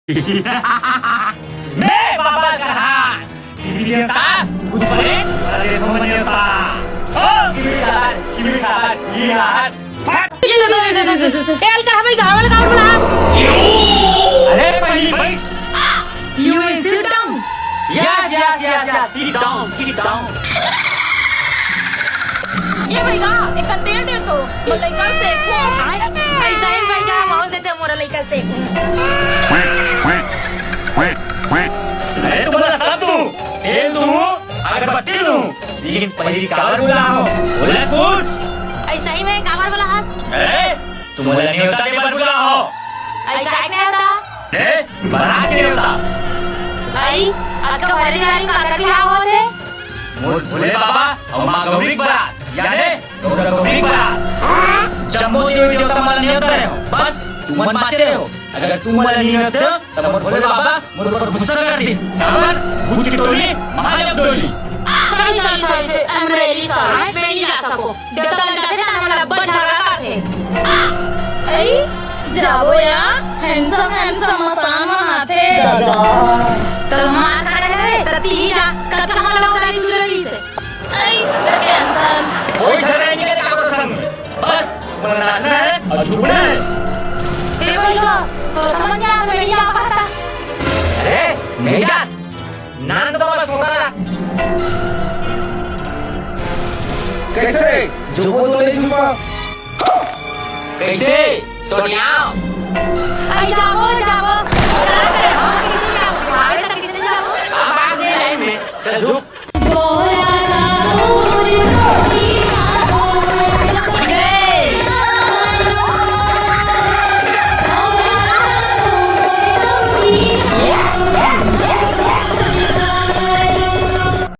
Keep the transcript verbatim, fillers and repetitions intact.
मैं बाबा कहा, देवी देवता, भूत प्रेत, अरे तो मन्यता। ओ, किमिर खाहर, किमिर खाहर, ये हार, फट। ए, अलका, हमें गावल, गावल बोला। अरे, पहली बैठ। You will sit down. Yes, yes, yes, yes, sit down, sit down. ये भैया, एक तेल दे तो, वो लइका से को। ऐसा ही भैया, बहुत देते मोरा लइका से। अरे, तुम बोला सब दूं, तेल दूं, अगरबत्ती दूं, लेकिन पहली काबर बुला हो, बोला कुछ। ऐसा ही मैं काबर बोला हस। अरे, तुम बोला नहीं होता, नहीं बुला हो। आई काय नहीं होता। ए, बरात के नेवता। आई, अतका भारी गाड़ी काकर बिहाव होत हे? मोर भोले बाबा अउ माँ गौरी के बरात, याने गौरा गौरी के बरात। जम्मो देवी देवता मन नेवता रहे हो, बस तुमन बाँचे रहे हो। अगर तुमन नहीं नेवते हो, तब मोर भोले बाबा मोर ऊपर गुस्सा कर दिस। काबर? भूत की टोली, महादेव डोली। Sorry, sorry, sorry, sorry, I'm really sorry। मैं नहीं जा सको। देवता मन जाथे त हमन ला अब्बड़ झगड़ा करथे। अई, जाबो या, handsome, handsome मसान मन आथे। त मार खाने लगे, त तीही जा, कतका हमन ला उदारी दूध रही से। अई, त cancel। कोई झगड़ा नहीं करे काबर संग। बस, तुम्हें नाचना है और झूमना है। ए भैया, तो समझ गया, तो मेरी क्या बात है? अरे, नहीं जा। नाम तो बस होता ना। कैसे? जो वो तो नहीं छुपा। कैसे? सोनिया। आई जाबो, जाबो।